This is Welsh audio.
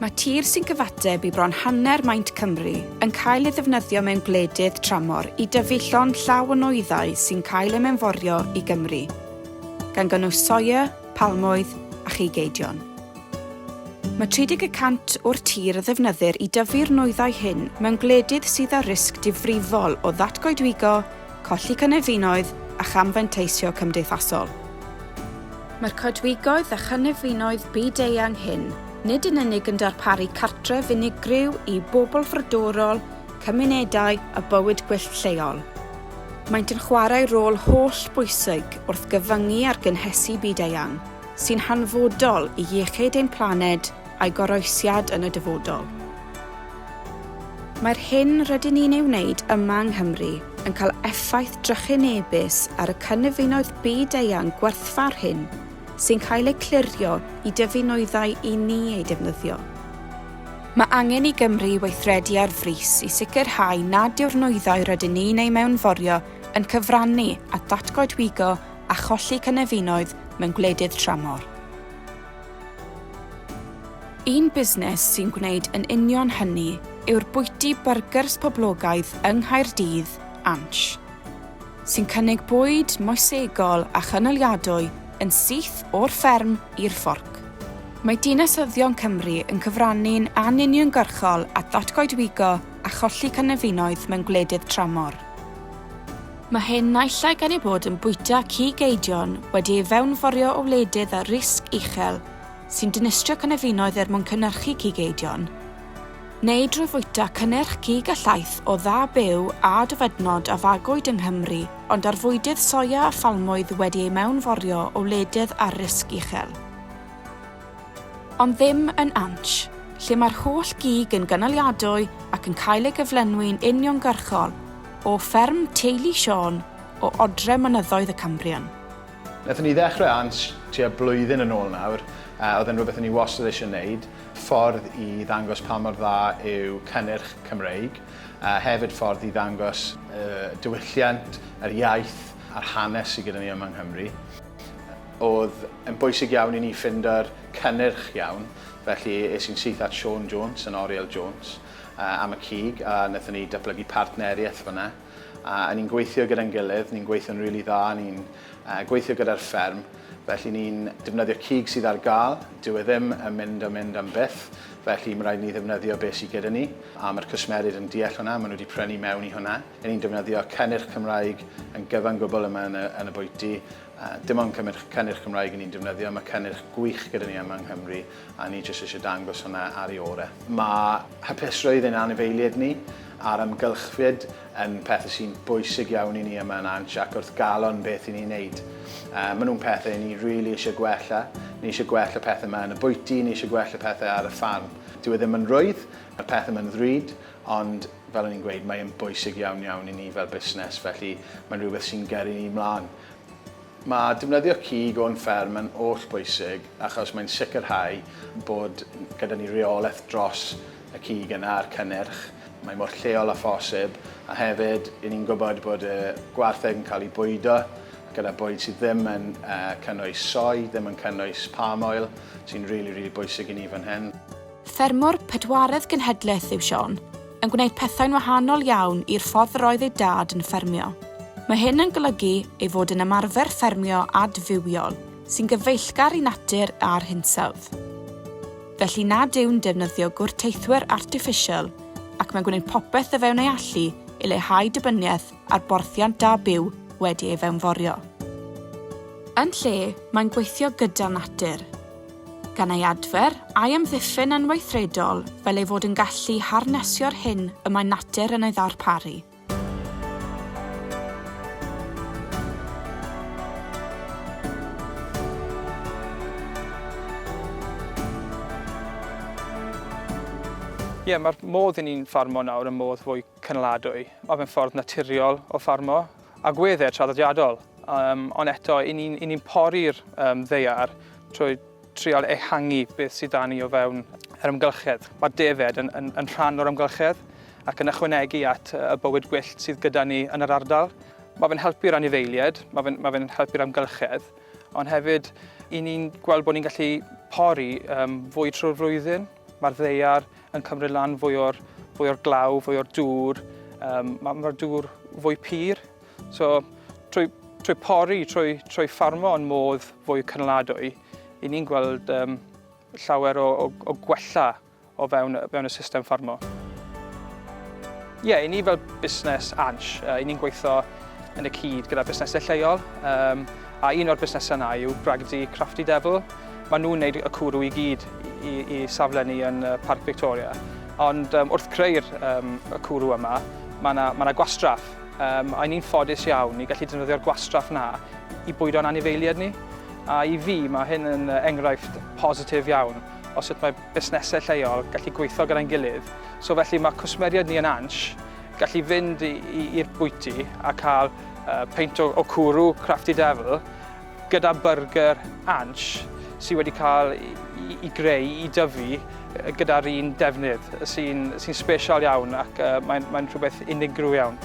Mae tir sy'n cyfateb i bron hanner maint Cymru yn cael ei ddefnyddio mewn gwledydd tramor i dyfu llond llaw o nwyddau sy'n cael eu mewnforio i Gymru, gan gynnwys soia, palmwydd a chig eidion. Mae 30 y cant o'r tir a ddefnyddir i dyfu'r nwyddau hyn mewn gwledydd sydd â risg difrifol o ddatgoedwigo, colli cynefinoedd a chamfanteisio cymdeithasol. Mae'r coedwigoedd a chynefinoedd byd-eang hyn nid yn unig yn darparu cartref unigryw i bobl frodorol, cymunedau a bywyd gwyllt lleol, maent yn chwarae rôl holl-bwysig wrth gyfyngu ar gynhesu byd-eang, sy'n hanfodol i iechyd ein planed a'i goroesiad yn y dyfodol. Mae'r hyn rydyn ni'n ei wneud yma yng Nghymru yn cael effaith drychinebus ar y cynefinoedd byd-eang gwerthfawr hyn sy'n cael eu clirio i dyfu nwyddau i ni eu defnyddio. Mae angen i Gymru weithredu ar frys i sicrhau nad yw'r nwyddau rydyn ni'n eu mewnforio yn cyfrannu at ddatgoedwigo a cholli cynefinoedd mewn gwledydd tramor. Un busnes sy'n gwneud yn union hynny yw'r bwyty byrgyrs poblogaidd yng Nghaerdydd, Ansh, sy'n cynnig bwyd moesegol a chynaliadwy yn syth o'r fferm i'r fforc. Mae dinasyddion Cymru yn cyfrannu'n anuniongyrchol at ddatgoedwigo a cholli cynefinoedd mewn gwledydd tramor. Mae hyn naill ai gan eu bod yn bwyta cig eidion wedi ei fewnforio o wledydd â risg uchel sy'n dinistrio cynefinoedd er mwyn cynhyrchu cig eidion, neu drwy fwyta cynnyrch cig a llaeth o dda byw a dofednod a fagwyd yng Nghymru ond ar fwydydd soia a phalmwydd wedi eu mewnforio o wledydd â risg uchel. Ond ddim yn Ansh, lle mae'r holl gig yn gynaliadwy ac yn cael ei gyflenwi'n uniongyrchol o fferm teulu Siôn o odre mynyddoedd y Cambrian. Wnaethon ni ddechrau Ansh tua blwyddyn yn ôl nawr. Oedd e'n rhywbeth o'n i wastad eisiau wneud. Ffordd i ddangos pa mor dda yw cynnyrch Cymreig. Hefyd ffordd i ddangos y diwylliant, yr iaith a'r hanes sydd gyda ni yma yng Nghymru. Oedd yn bwysig iawn i ni ffindo'r cynnyrch iawn, felly es i'n syth at Siôn Jones yn Oriel Jones am y cig a wnaethon ni datblygu partneriaeth fan'na. A ni'n gweithio gyda'n gilydd, ni'n gweithio'n rili dda, ni'n gweithio gyda'r fferm, felly ni'n defnyddio cig sydd ar gael, dyw e ddim yn mynd a mynd am byth, felly mae'n rhaid i ni ddefnyddio beth sydd gyda ni, a mae'r cwsmeriaid yn deall hwnna, maen nhw wedi prynu mewn i hwnna. Ry'n ni'n defnyddio cynnyrch Cymraeg yn gyfan gwbl yma yn y, yn y bwyty, Dim ond cynnyrch, cynnyrch Cymraeg 'y ni'n defnyddio, mae cynnyrch gwych gyda ni yma yng Nghymru a ni jyst eisiau dangos hwnna ar ei orau. Mae hapusrwydd ein anifeiliaid ni a'r amgylchfyd yn pethau sy'n bwysig iawn i ni yma yn Ansh ac wrth galon beth i ni'n neud. Maen nhw'n pethau ni rili eisiau gwella, ni eisiau gwella pethau yma yn y bwyty, ni eisiau gwella pethau ar y ffarm. Dyw e ddim yn rhwydd, mae'r pethau yma'n ddrud, ond fel o'n i'n gweud, mae'n bwysig iawn iawn i ni fel busnes, felly mae'n rhywbeth sy'n gyrru ni mlaen. Mae defnyddio cig o'n fferm yn oll bwysig achos mae'n sicrhau bod gyda ni reolaeth dros y cig yna a'r cynnyrch. Mae mor lleol â phosib a hefyd 'y ni'n gwybod bod y gwartheg yn cael eu bwydo gyda bwyd sydd ddim yn cynnwys soy, ddim yn cynnwys palm oil, sy'n rili, rili bwysig i ni fan hyn. Ffermwr pedwaredd genhedlaeth yw Siôn, yn gwneud pethau'n wahanol iawn i'r ffordd yr oedd ei dad yn ffermio. Mae hyn yn golygu ei fod yn ymarfer ffermio adfywiol, sy'n gyfeillgar i natur a'r hinsawdd. Felly nad yw'n defnyddio gwrteithwyr artiffisial ac mae'n gwneud popeth o fewn ei allu i leihau dibyniaeth ar borthiant da byw wedi ei fewnforio. Yn lle, mae'n gweithio gyda natur. gan ei adfer a'i amddiffyn yn weithredol fel ei fod yn gallu harnesio'r hyn y mae natur yn ei ddarparu. Ie, mae'r modd i ni'n ffarmo nawr yn modd fwy cynaladwy. Mae fe'n ffordd naturiol o ffarmo, agweddau traddodiadol. Um, ond eto, i ni'n ni pori'r um, ddaear trwy trial ehangu beth sydd 'da ni o fewn yr amgylchedd. Mae'r defaid yn, yn, yn rhan o'r amgylchedd ac yn ychwanegu at y bywyd gwyllt sydd gyda ni yn yr ardal. Mae fe'n helpu'r anifeiliaid, mae fe'n mae fe helpu'r amgylchedd, ond hefyd i ni'n gweld bod ni'n gallu pori um, fwy trwy'r flwyddyn. Mae'r ddaear yn cymryd lan fwy o'r, fwy o'r glaw, fwy o'r dŵr. Um, Mae'r ma dŵr fwy pur. So, trwy, trwy pori, trwy, trwy ffarmo yn modd fwy cynaladwy, i ni'n gweld um, llawer o, o, o gwella o fewn, fewn y system ffarmo. Ie, yeah, i ni fel busnes Ansh, uh, i ni'n gweithio yn y cyd gyda busnesau lleol, um, a un o'r busnesau yna yw Bragdy Crafty Devil. Maen nhw'n gwneud y cwrw i gyd i, i safle ni yn Parc Victoria. Ond um, wrth creu'r um, y cwrw yma, mae yna ma, ma gwastraff. Um, a ni'n ffodus iawn i gallu defnyddio'r gwastraff na i bwydo'n anifeiliaid ni. A i fi, mae hyn yn enghraifft positif iawn o sut mae busnesau lleol gallu gweithio gyda'n gilydd. So felly mae cwsmeriaid ni yn Ansh gallu fynd i'r bwyty a cael uh, peint o, o cwrw Crafty Devil gyda byrgyr Ansh sydd wedi cael i, i, i greu, i dyfu gyda'r un defnydd sy'n sy special iawn ac uh, mae'n mae rhywbeth unigryw iawn.